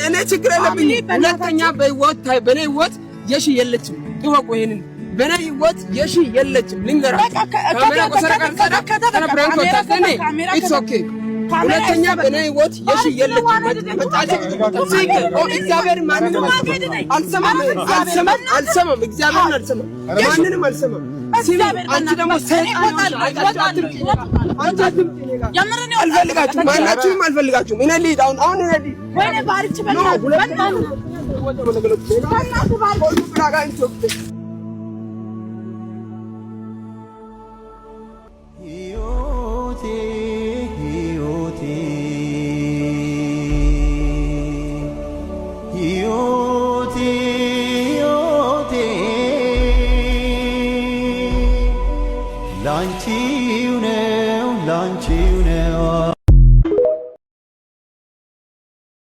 እኔ ችግር የለብኝም። ሁለተኛ በህይወት በእኔ ህይወት የሺ የለችም። እወቁ ይሄንን፣ በእኔ ህይወት የሺ የለችም። ልንገራችሁ፣ it's okay። ሁለተኛ በእኔ ህይወት የሺ የለችም። እግዚአብሔር ማንንም አልሰማም፣ አልሰማም፣ አልሰማም። እግዚአብሔርን አልሰማም፣ ማንንም አልሰማም። አንቺ ደግሞ ሰይጣን፣ አንቺ አትምጪ። አልፈልጋችሁም፣ ማናችሁም አልፈልጋችሁም። እኔ ልሂድ አሁን፣ አሁን እኔ ልሂድ። ወይኔ ባርች፣ በእናትህ በእናትህ ባርች።